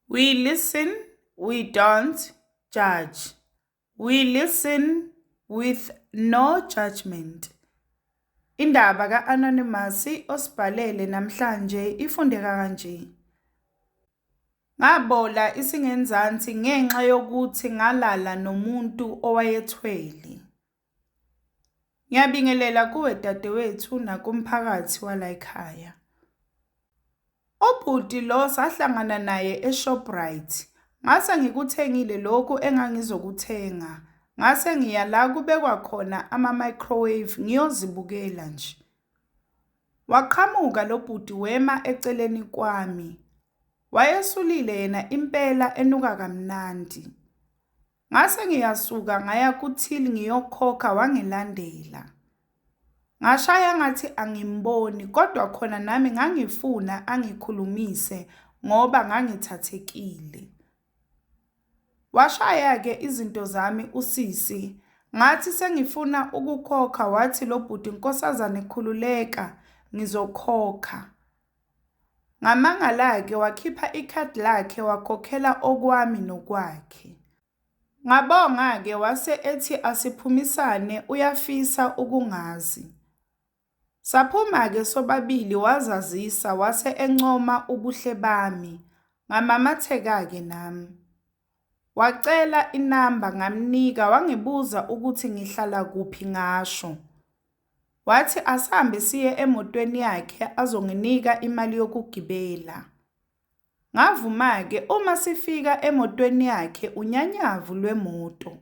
We listen, we don't judge. We listen with no judgment. Indaba ka-Anonymous osibhalele namhlanje ifundeka kanje. Ngabola isingenzansi ngenxa yokuthi ngalala nomuntu owayethwele. Ngiyabingelela kuwe dadewethu nakumphakathi walayikhaya. Ubhuti lo sahlangana naye eShoprite. Ngase ngikuthengile lokhu engangizokuthenga. Ngase ngiya la kubekwa khona ama-microwave ngiyozibukela nje. Waqhamuka lo bhuti wema eceleni kwami. Wayesulile yena impela enuka kamnandi. Ngase ngiyasuka ngaya ku-till ngiyokhokha wangilandela. Ngashaya ngathi angimboni kodwa khona nami ngangifuna angikhulumise ngoba ngangithathekile. Washaya-ke izinto zami usisi, ngathi sengifuna ukukhokha wathi lo bhuti nkosazane khululeka ngizokhokha. Ngamangala-ke wakhipha ikhadi lakhe wakhokhela okwami nokwakhe. Ngabonga-ke wase ethi asiphumisane uyafisa ukungazi. Saphuma-ke sobabili wazazisa wase encoma ubuhle bami. Ngamamatheka-ke nami. Wacela inamba ngamnika wangibuza ukuthi ngihlala kuphi ngasho. Wathi asambe siye emotweni yakhe azonginika imali yokugibela. Ngavuma-ke uma sifika emotweni yakhe unyanyavu lwemoto.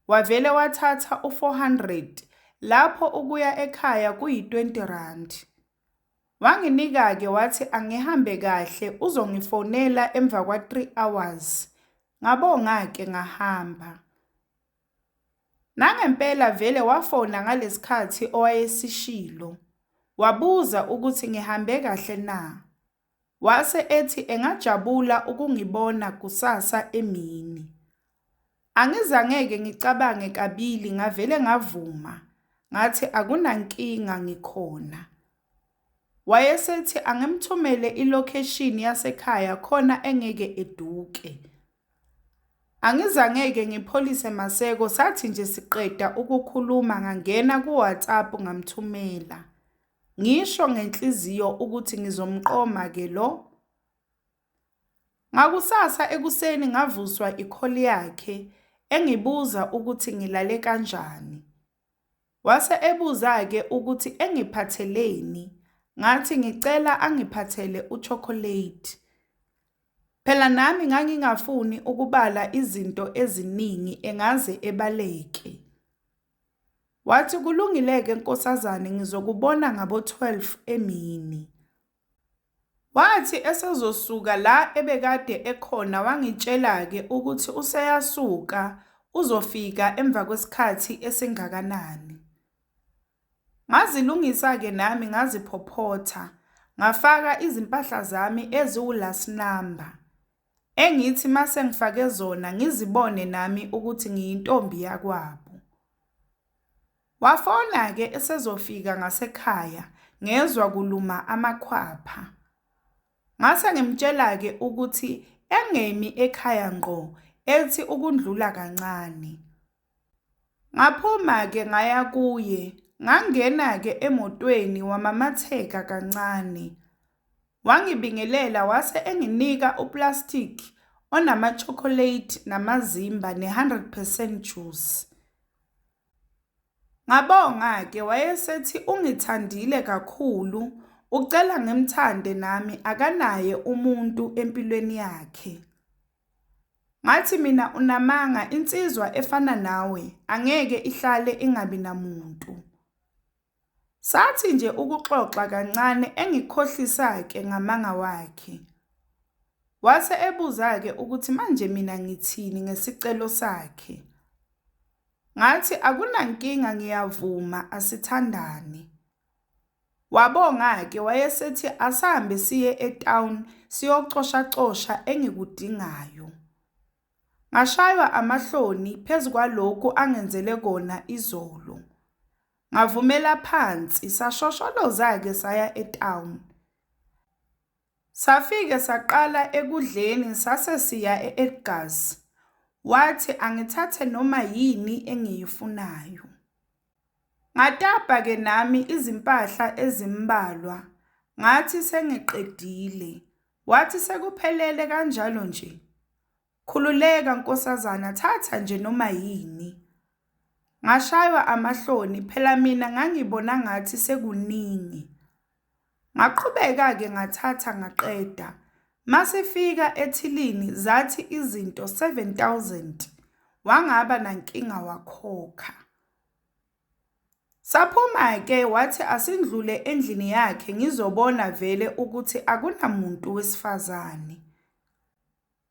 Wavele wathatha u-400 lapho ukuya ekhaya kuyi-20 rand. Wanginika-ke wathi angihambe kahle uzongifonela emva kwa-3 hours. Ngabonga-ke ngahamba. Nangempela vele wafona ngalesikhathi owayesishilo. Wabuza ukuthi ngihambe kahle na. Wase ethi engajabula ukungibona kusasa emini. Angizange-ke ngicabange kabili ngavele ngavuma. Ngathi akunankinga ngikhona. Wayesethi angimthumele ilokheshini yasekhaya khona engeke eduke. Angizange-ke ngipholise maseko sathi nje siqeda ukukhuluma ngangena ku-WhatsApp ngamthumela. Ngisho ngenhliziyo ukuthi ngizomqoma-ke lo. Ngakusasa ekuseni ngavuswa i-call yakhe engibuza ukuthi ngilale kanjani. Wase ebuza-ke ukuthi engiphatheleni. Ngathi ngicela angiphathele u-chocolate. Phela nami ngangingafuni ukubala izinto eziningi engaze ebaleke. Wathi kulungile-ke nkosazane ngizokubona ngabo-12 emini. Wathi esezosuka la ebekade ekhona wangitshela-ke ukuthi useyasuka uzofika emva kwesikhathi esingakanani. Ngazilungisa-ke nami ngaziphophotha, ngafaka izimpahla zami eziwu-last number. Engithi mase ngifake zona ngizibone nami ukuthi ngiyintombi yakwabo. Wafona-ke esezofika ngasekhaya ngezwa kuluma amakhwapha. Ngase ngimtshela-ke ukuthi engemi ekhaya ngqo ethi ukundlula kancane. Ngaphuma-ke ngaya kuye, ngangena-ke emotweni wamamatheka kancane. Wangibingelela wase enginika uplastic onama-chocolate namazimba ne-100% juice. Ngabonga-ke wayesethi ungithandile kakhulu, ucela ngimthande nami akanaye umuntu empilweni yakhe. Ngathi mina unamanga insizwa efana nawe angeke ihlale ingabi namuntu. Sathi nje ukuxoxa kancane engikhohlisa-ke ngamanga wakhe. Wase ebuza-ke ukuthi manje mina ngithini ngesicelo sakhe. Ngathi akunankinga ngiyavuma asithandane. Wabonga-ke wayesethi asambe siye e-town siyocoshacosha engikudingayo. Ngashaywa amahloni phezu kwalokhu angenzele kona izolo. Ngavumela phansi sashosholoza-ke saya e-town. Safike saqala ekudleni sase siya e-Edgars, wathi angithathe noma yini engiyifunayo. Ngatapa-ke nami izimpahla ezimbalwa, ngathi sengiqedile, wathi sekuphelele kanjalo nje? Khululeka nkosazana thatha nje noma yini. Ngashaywa amahloni phela mina ngangibona ngathi sekuningi. Ngaqhubeka-ke ngathatha ngaqeda. Masifika ethilini zathi izinto 7000, wangaba nankinga wakhokha. Saphuma-ke wathi asindlule endlini yakhe ngizobona vele ukuthi akunamuntu wesifazane.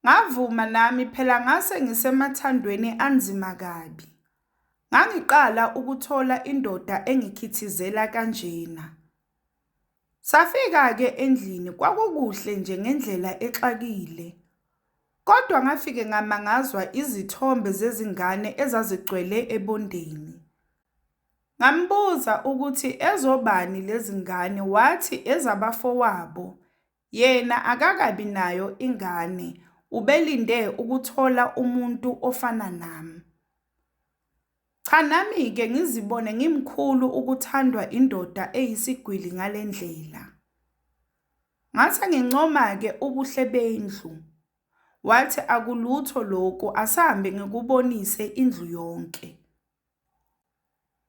Ngavuma nami phela ngase ngisemathandweni anzima kabi. Ngangiqala ukuthola indoda engikhithizela kanjena. Safika-ke endlini kwakukuhle nje ngendlela exakile. Kodwa ngafike ngamangazwa izithombe zezingane ezazigcwele ebondeni. Ngambuza ukuthi ezobani lezingane wathi ezabafowabo. Yena akakabi nayo ingane, ubelinde ukuthola umuntu ofana nami. Cha nami-ke ngizibone ngimkhulu ukuthandwa indoda eyisigwili ngale ndlela. Ngase ngincoma-ke ubuhle bendlu. Wathi akulutho lokhu asambe ngikubonise indlu yonke.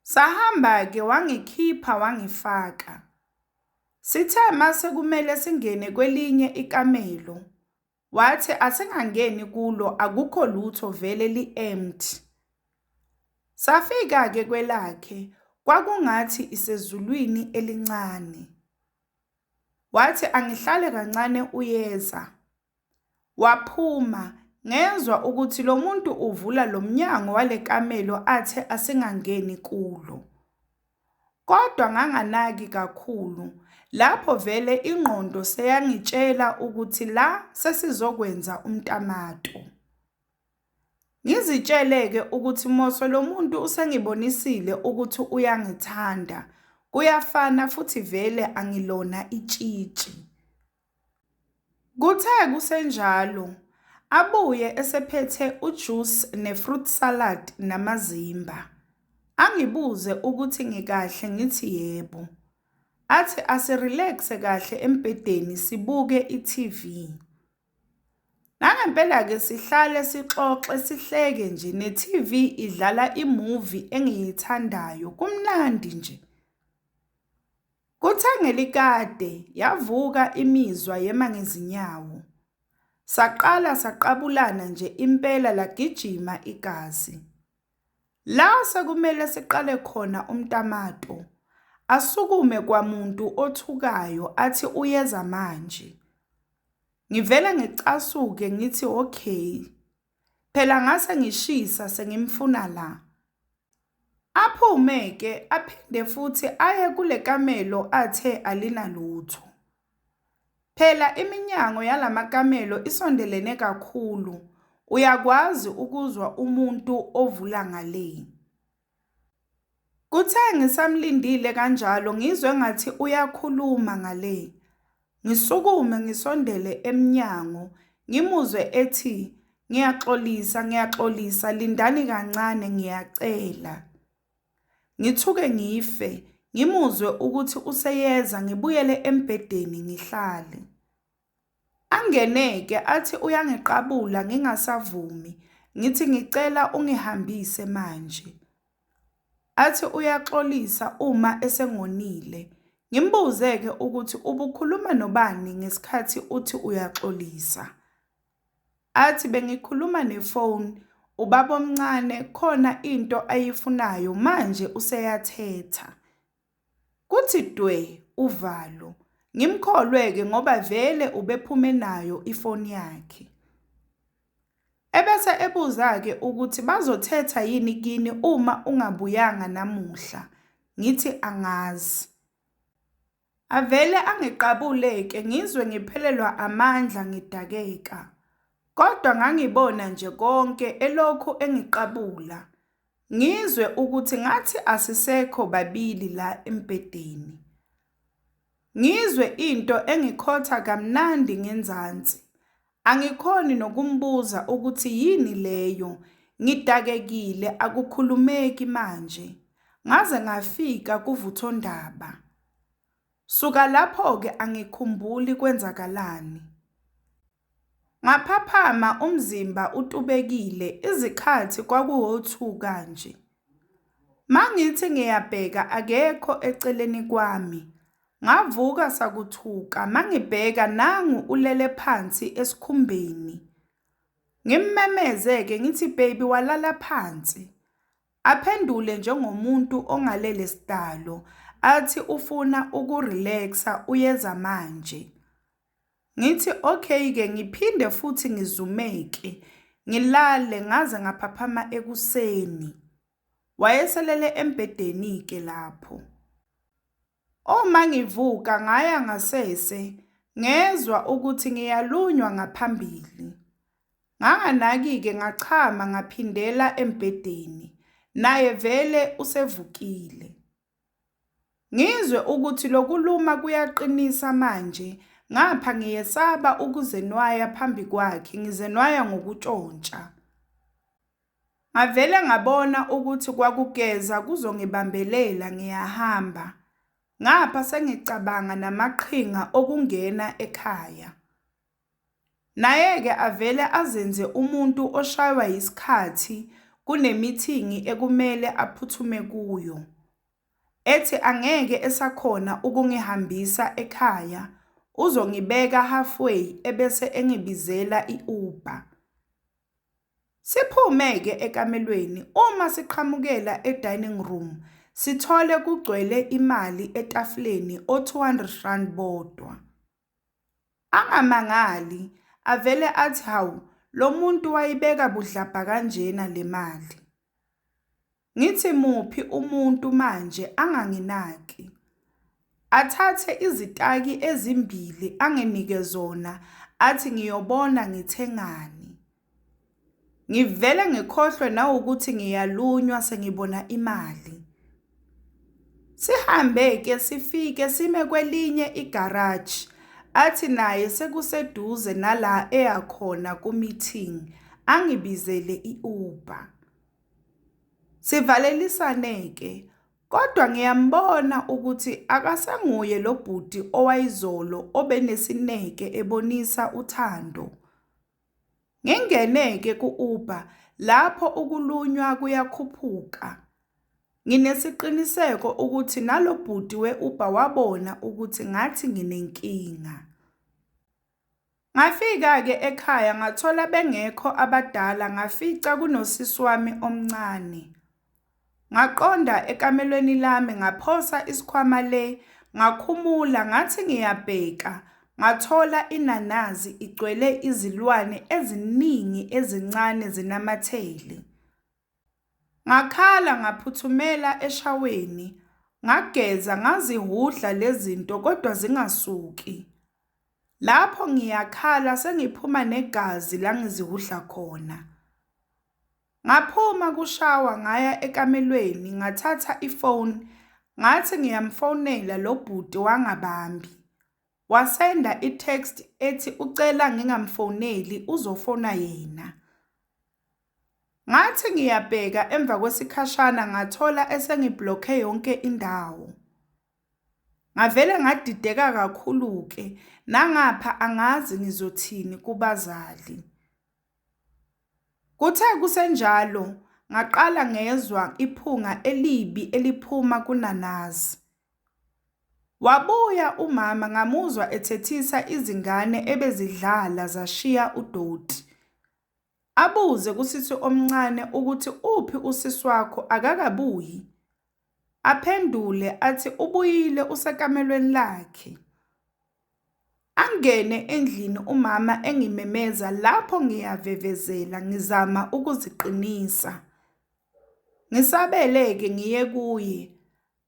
Sahamba-ke wangikhipha wangifaka. Sithe mase kumele singene kwelinye ikamelo, wathi asingangeni kulo akukho lutho vele li-empty. Safika-ke kwelakhe, kwakungathi isezulwini elincane. Wathi angihlale kancane uyeza. Waphuma, ngezwa ukuthi lo muntu uvula lo mnyango wale kamelo athe asingangeni kulo. Kodwa nganganaki kakhulu, lapho vele ingqondo seyangitshela ukuthi la sesizokwenza umtamato. Ngizitshele-ke ukuthi moso lo muntu usengibonisile ukuthi uyangithanda, kuyafana futhi vele angilona itshitshi. Kuthe kusenjalo, abuye esephethe ujuice ne-fruit salad namazimba. Angibuze ukuthi ngikahle ngithi yebo. Athi asi-relax-e kahle embhedeni sibuke i-TV. Nangempela-ke sihlale sixoxe sihleke nje ne-TV idlala i-movie engiyithandayo kumnandi nje. Kuthe ngelikade yavuka imizwa yema ngezinyawo. Saqala saqabulana nje impela lagijima igazi. La sekumele siqale khona umtamato, asukume kwamuntu othukayo athi uyeza manje. Ngivele ngicasuke ngithi okay. Phela ngase ngishisa sengimfuna la. Aphume-ke aphinde futhi aye kule kamelo athe alinalutho. Phela iminyango yalamakamelo isondelene kakhulu, uyakwazi ukuzwa umuntu ovula ngale. Kuthe ngisamlindile kanjalo ngizwe ngathi uyakhuluma ngale. Ngisukume ngisondele emnyango ngimuzwe ethi ngiyaxolisa ngiyaxolisa lindani kancane ngiyacela. Ngithuke ngife ngimuzwe ukuthi useyeza ngibuyele embhedeni ngihlale. Angene-ke athi uyangiqabula ngingasavumi ngithi ngicela ungihambise manje. Athi uyaxolisa uma esengonile. Ngimbuze-ke ukuthi ubukhuluma nobani ngesikhathi uthi uyaxolisa. Athi bengikhuluma nefoni ubabomncane khona into ayifunayo manje useyathetha. Kuthi dwe uvalo, ngimkholwe-ke ngoba vele ubephume nayo ifoni yakhe. Ebese ebuza-ke ukuthi bazothetha yini kini uma ungabuyanga namuhla, ngithi angazi. Avele angiqabule-ke ngizwe ngiphelelwa amandla ngidakeka. Kodwa ngangibona nje konke elokhu engiqabula. Ngizwe ukuthi ngathi asisekho babili la embhedeni. Ngizwe into engikhotha kamnandi ngenzansi. Angikhoni nokumbuza ukuthi yini leyo, ngidakekile akukhulumeki manje. Ngaze ngafika kuvuthondaba. Suka lapho-ke angikhumbuli kwenzakalani. Ngaphaphama umzimba utubekile izikhathi kwakuwo-2 kanje. Mangithi ngiyabheka akekho eceleni kwami. Ngavuka sakuthuka mangibheka nangu ulele phansi esikhumbeni. Ngimmemeze-ke ngithi baby walala phansi. Aphendule njengomuntu ongalele sidalo athi ufuna uku-relax-a uyeza manje. Ngithi okay-ke ngiphinde futhi ngizumeke ngilale ngaze ngaphaphama ekuseni. Wayeselele embhedeni-ke lapho. Uma ngivuka ngaya ngasese ngezwa ukuthi ngiyalunywa ngaphambili. Nganganaki-ke ngachama ngaphindela embhedeni. Naye vele usevukile. Ngizwe ukuthi lokuluma kuyaqinisa manje ngapha ngiyesaba ukuzenwaya phambi kwakhe ngizenwaya ngokutshontsha. Ngavele ngabona ukuthi kwakugeza kuzongibambelela ngiyahamba. Ngapha sengicabanga namaqhinga okungena ekhaya. Naye-ke avele azenze umuntu oshaywa yisikhathi kunemithingi ekumele aphuthume kuyo. Ethi angeke esakhona ukungihambisa ekhaya, uzongibeka halfway ebese engibizela i-Uber. Siphume-ke ekamelweni uma siqhamukela e-dining room sithole kugcwele imali etafuleni o-R200 bodwa. Angamangali, avele athi hawu lo muntu wayibeka budlabha kanjena le mali. Ngithi muphi umuntu manje anganginaki. Athathe izitaki ezimbili anginike zona athi ngiyobona ngithengani. Ngivele ngikhohlwe nawukuthi ngiyalunywa sengibona imali. Sihambe-ke sifike sime kwelinye igaraji athi naye sekuseduze nala eya khona ku-meeting angibizele i-Uber. Sivalelisane-ke kodwa ngiyambona ukuthi akasenguye lo bhuti owayizolo obenesineke ebonisa uthando. Ngingene-ke ku-Uber lapho ukulunywa kuyakhuphuka. Nginesiqiniseko ukuthi nalo bhuti we-Uber wabona ukuthi ngathi nginenkinga. Ngafika-ke ekhaya ngathola bengekho abadala ngafica kunosisi wami omncane. Ngaqonda ekamelweni lami ngaphosa isikhwama le ngakhumula ngathi ngiyabheka ngathola inanazi igcwele izilwane eziningi ezincane zinamathele. Ngakhala ngaphuthumela eshaweni ngageza ngazihudla lezinto kodwa zingasuki. Lapho ngiyakhala sengiphuma negazi la ngizihudla khona. Ngaphuma kushawa ngaya ekamelweni ngathatha ifoni ngathi ngiyamfonela lo bhuti wangabambi. Wasenda i-text ethi ucela ngingamfoneli uzofona yena. Ngathi ngiyabheka emva kwesikhashana ngathola esengibhlokhe yonke indawo. Ngavele ngadideka kakhulu-ke nangapha angazi ngizothini kubazali. Kuthe kusenjalo ngaqala ngezwa iphunga elibi eliphuma kunanazi. Wabuya umama ngamuzwa ethethisa izingane ebezidlala zashiya udoti. Abuze kusisi omncane ukuthi uphi usisi wakho akakabuyi? Aphendule athi ubuyile usekamelweni lakhe. Angene endlini umama engimemeza lapho ngiyavevezela ngizama ukuziqinisa. Ngisabele-ke ngiye kuye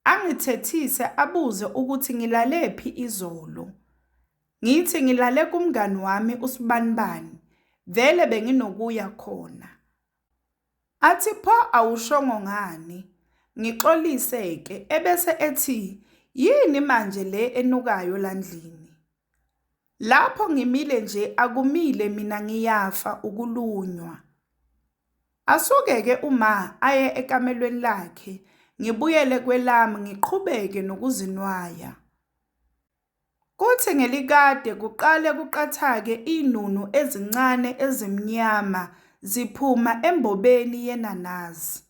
angithethise abuze ukuthi ngilalephi izolo. Ngithi ngilale kumngani wami uSibanibani, vele benginokuya khona. Athi pho awushongo ngani? Ngixolise-ke ebese ethi Yini manje le enukayo la ndlini? Lapho ngimile nje akumile mina ngiyafa ukulunywa. Asuke-ke uma aye ekamelweni lakhe, ngibuyele kwelami ngiqhubeke nokuzinwaya. Kuthi ngelikade kuqale kuqathake izinunu ezincane ezimnyama ziphuma embobeni yenanazi.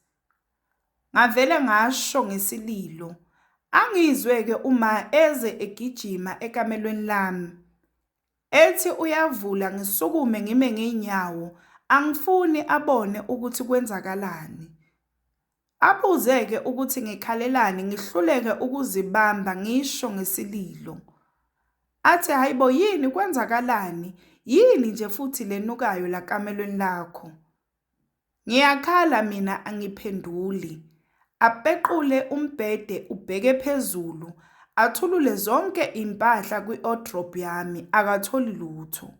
Ngavele ngasho ngesililo. Angizwe-ke uma eze egijima ekamelweni lami. Ethi uyavula ngisukume ngime ngey'nyawo, angifuni abone ukuthi kwenzakalani. Abuze-ke ukuthi ngikhalelani ngihluleke ukuzibamba ngisho ngesililo. Athi hhayi bo yini kwenzakalani? Yini nje futhi lenukayo la kamelweni lakho? Ngiyakhala mina angiphenduli. Apequle umbhede ubheke phezulu, athulule zonke iy'mpahla kwi-wardrobe yami, akatholi lutho.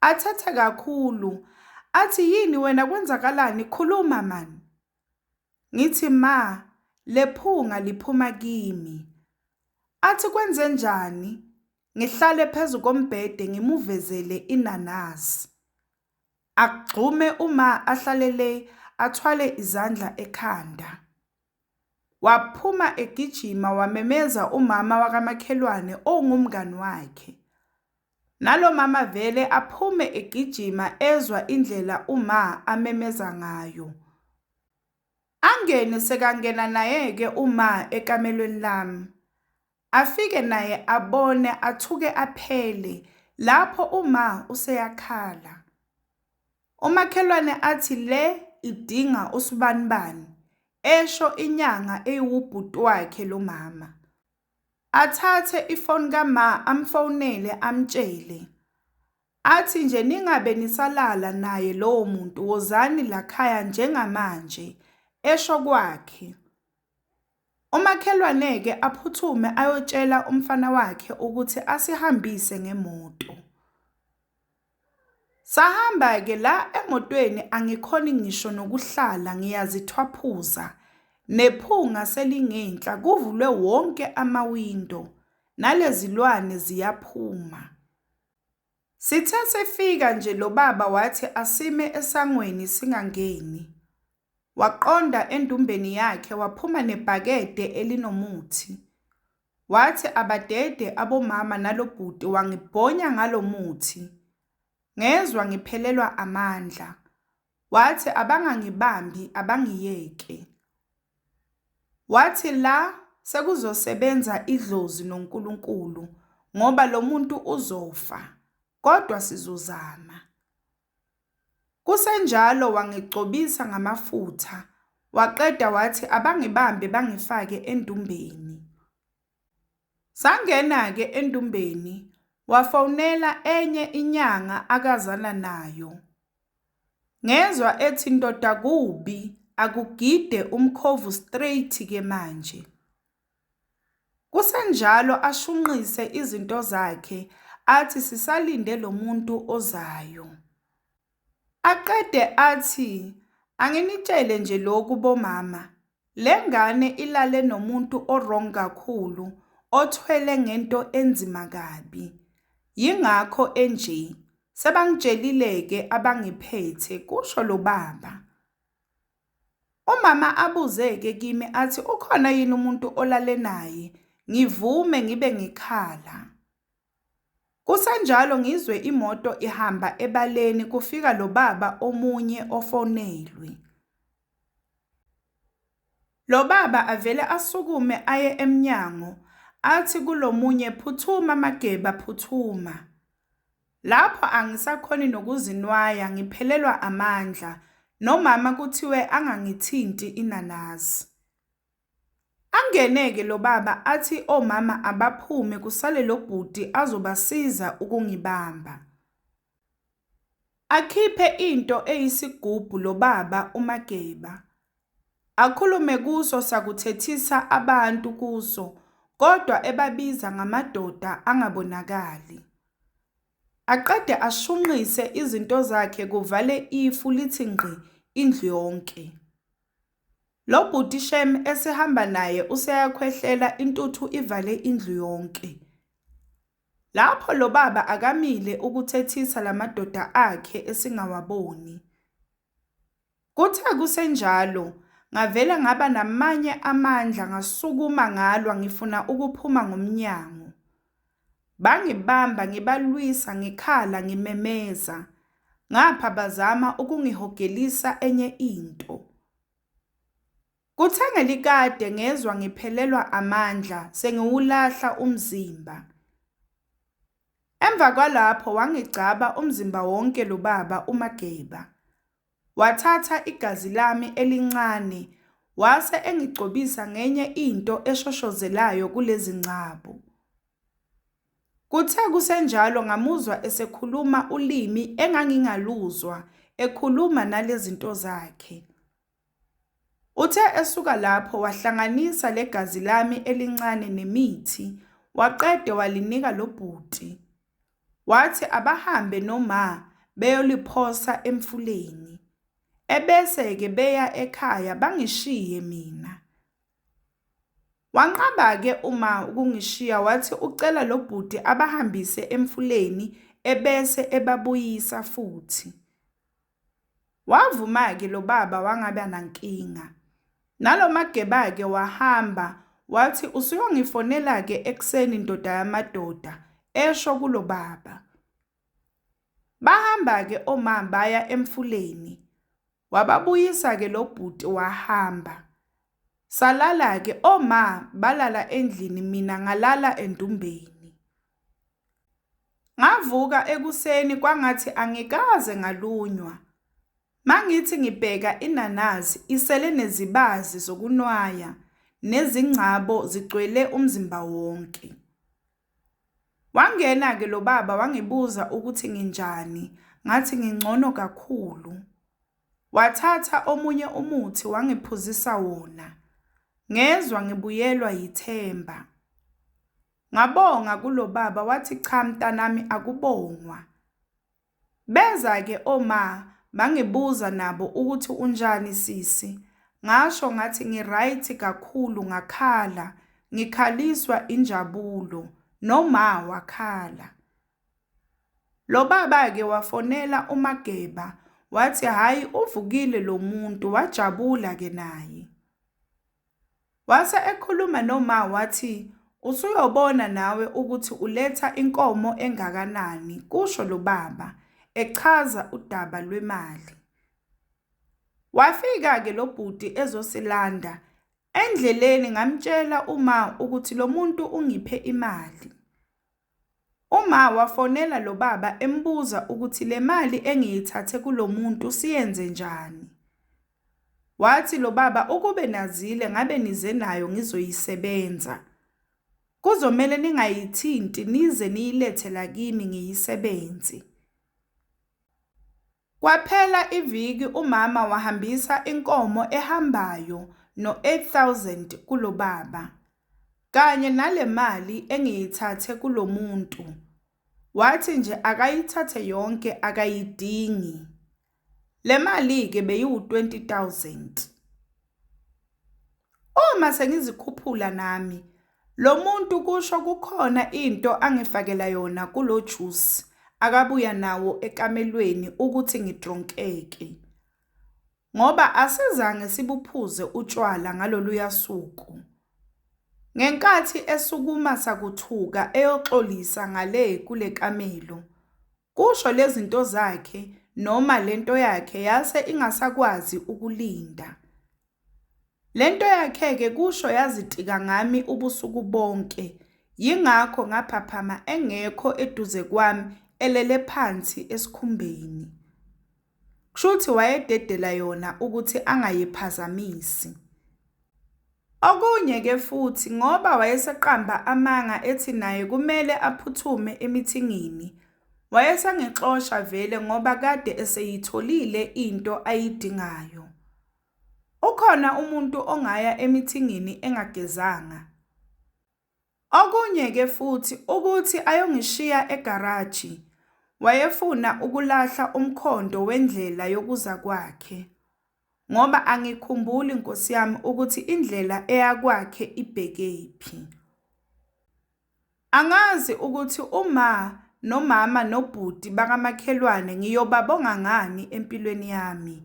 Athethe kakhulu, athi yini wena kwenzakalani khuluma mani. Ngithi ma, lephunga liphuma kimi. Athi kwenzenjani? Ngihlale phezu kombhede ngimuvezele inanasi. Agxume uma ahlale le athwale izandla ekhanda. Waphuma egijima wamemeza umama wakamakhelwane ongumngani wakhe. Nalo mama vele aphume egijima ezwa indlela uma amemeza ngayo. Angene sekangena naye-ke uma ekamelweni lami. Afike naye abone athuke aphele lapho uma useyakhala. Umakhelwane athi le idinga usibanibani, esho inyanga eyiwubhuti wakhe lo mama. Athathe ifoni kama amfonele amtshele. Athi nje ningabe nisalala naye lowo muntu wozani lakhaya njengamanje, esho kwakhe. Umakhelwane-ke aphuthume ayotshela umfana wakhe ukuthi asihambise ngemoto. Sahamba-ke la emotweni angikhoni ngisho nokuhlala ngiyazithwaphuza. Nephunga selingenhla kuvulwe wonke amawindo, nalezilwane ziyaphuma. Sithe sifika nje lo baba wathi asime esangweni singangeni. Waqonda endumbeni yakhe waphuma nebhakede elinomuthi. Wathi abadede abomama nalo bhuti wangibhonya ngalo muthi. Ngezwa ngiphelelwa amandla. Wathi abangangibambi abangiyeke. Wathi la sekuzosebenza idlozi noNkulunkulu ngoba lo muntu uzofa, kodwa sizozama. Kusenjalo wangigcobisa ngamafutha, waqeda wathi abangibambe bangifake endumbeni. Sangena-ke endumbeni, wafonela enye inyanga akazana nayo. Ngezwa ethi ndoda kubi, akugide umkhovu straight ke manje. Kusenjalo ashunqise izinto zakhe athi sisalinde lo muntu ozayo. Aqede athi anginitshele nje lokhu bomama, le ngane ilale nomuntu o-wrong kakhulu, othwele ngento enzima kabi. Yingakho enje, sebangitshelile-ke abangiphethe, kusho lo baba. Umama abuze-ke kimi athi ukhona yini umuntu olale naye, ngivume ngibe ngikhala. Kusenjalo ngizwe imoto ihamba ebaleni kufika lo baba omunye ofonelwe. Lo baba avele asukume aye emnyango athi kulomunye phuthuma Mageba phuthuma. Lapho angisakhoni nokuzinwaya ngiphelelwa amandla nomama kuthiwe angangithinti inanasi. Angene-ke lo baba athi omama abaphume kusale lo bhuti azobasiza ukungibamba. Akhiphe into eyisigubhu lo baba uMageba. Akhulume kuso sakuthethisa abantu kuso kodwa ebabiza ngamadoda angabonakali. Aqede ashunqise izinto zakhe kuvale ifu lithi ngqi indlu yonke. Lo bhuti shem esihamba naye useyakhwehlela intuthu ivale indlu yonke. Lapho lo baba akamile ukuthethisa lamadoda akhe esingawaboni. Kuthe kusenjalo, ngavele ngaba namanye amandla ngasukuma ngalwa ngifuna ukuphuma ngomnyango. Bangibamba ngibalwisa ngikhala ngimemeza, ngapha bazama ukungihogelisa enye into. Kuthe ngelikade ngezwa ngiphelelwa amandla sengiwulahla umzimba. Emva kwalapho wangigcaba umzimba wonke lo baba uMageba. Wathatha igazi lami elincane wase engigcobisa ngenye into eshoshozelayo kulezi ngcabo. Kuthe kusenjalo ngamuzwa esekhuluma ulimi engangingaluzwa ekhuluma nalezinto zakhe. Uthe esuka lapho wahlanganisa legazi lami elincane nemithi waqede walinika lobhuti. Wathi abahambe noma beyoliphosa emfuleni. Ebese-ke beya ekhaya bangishiye mina. Wanqaba-ke uma ukungishiya wathi ucela lobhuti abahambise emfuleni ebese ebabuyisa futhi. Wavuma-ke lo baba wangaba nankinga. Nalo Mageba-ke wahamba wathi usuyongifonela-ke ekuseni ndoda yamadoda, esho kulo baba. Bahamba-ke oma baya emfuleni. Wababuyisa-ke lo bhuti wahamba. Salala-ke oma balala endlini mina ngalala endumbeni. Ngavuka ekuseni kwangathi angikaze ngalunywa. Mangithi ngibheka inanazi isele nezibazi zokunwaya nezingcabo zigcwele umzimba wonke. Wangena-ke lo baba wangibuza ukuthi nginjani, ngathi ngingcono kakhulu. Wathatha omunye umuthi wangiphuzisa wona. Ngezwa ngibuyelwa yithemba. Ngabonga kulo baba wathi cha mntanami akubongwa. Beza-ke oma bangibuza nabo ukuthi unjani sisi, ngasho ngathi ngi-right kakhulu ngakhala, ngikhaliswa injabulo, noma wakhala. Lo baba-ke wafonela uMageba wathi hhayi uvukile lo muntu wajabula-ke naye. Wase ekhuluma noma wathi usuyobona nawe ukuthi uletha inkomo engakanani, kusho lo baba, echaza udaba lwemali. Wafika-ke lo bhuti ezosilanda, endleleni ngamtshela uma ukuthi lo muntu ungiphe imali. Uma wafonela lo baba embuza ukuthi le mali engiyithathe kulo muntu siyenze njani. Wathi lo baba ukube nazile ngabe nize nayo ngizoyisebenza. Kuzomele ningayithinti nize niyilethe la kimi ngiyisebenze. Kwaphela iviki umama wahambisa inkomo ehambayo no-8000 kulo baba. Kanye nale mali engiyithathe kulo muntu. Wathi nje akayithathe yonke akayidingi. Le mali-ke beyiwu-20 000. Uma sengizikhuphula nami, lo muntu kusho kukhona into angifakela yona kulo juice akabuya nawo ekamelweni ukuthi ngidronkeke. Ngoba asizange sibuphuze utshwala ngaloluya suku. Ngenkathi esukuma sakuthuka eyoxolisa ngale kule kamelo, kusho lezinto zakhe noma lento yakhe yase ingasakwazi ukulinda. Lento yakhe-ke kusho yazitika ngami ubusuku bonke, yingakho ngaphaphama engekho eduze kwami elele phansi esikhumbeni. Kushuthi wayededela yona ukuthi angayiphazamisi. Okunye-ke futhi ngoba wayeseqamba amanga ethi naye kumele aphuthume emithingini, wayesengixosha vele ngoba kade eseyitholile into ayidingayo. Ukhona umuntu ongaya emithingini engagezanga? Okunye-ke futhi ukuthi ayongishiya egaraji, wayefuna ukulahla umkhondo wendlela yokuza kwakhe. Ngoba angikhumbuli Nkosi yami ukuthi indlela eya kwakhe ibhekephi. Angazi ukuthi uma nomama nobhuti bakamakhelwane ngiyobabonga ngani empilweni yami.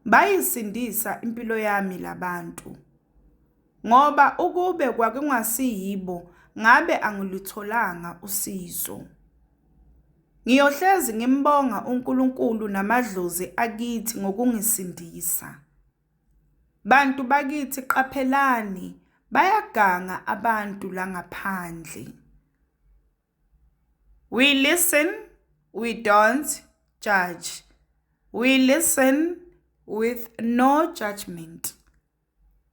Bayisindisa impilo yami labantu. Ngoba ukube kwakungasiyibo ngabe angilutholanga usizo. Ngiyohlezi ngimbonga uNkulunkulu namadlozi akithi ngokungisindisa. Bantu bakithi qaphelani, bayaganga abantu la ngaphandle. We listen, we don't judge. We listen with no judgment.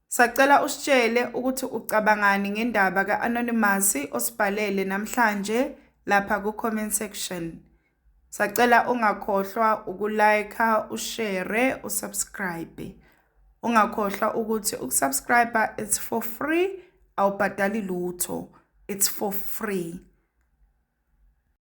Sacela usitshele ukuthi ucabangani ngendaba ka-Anonymous osibhalele namhlanje lapha ku-comment section. Sacela ungakhohlwa uku-like, u-share, u-subscribe. Ungakhohlwa ukuthi uku-subscribe it's for free, awubhadali lutho. It's for free.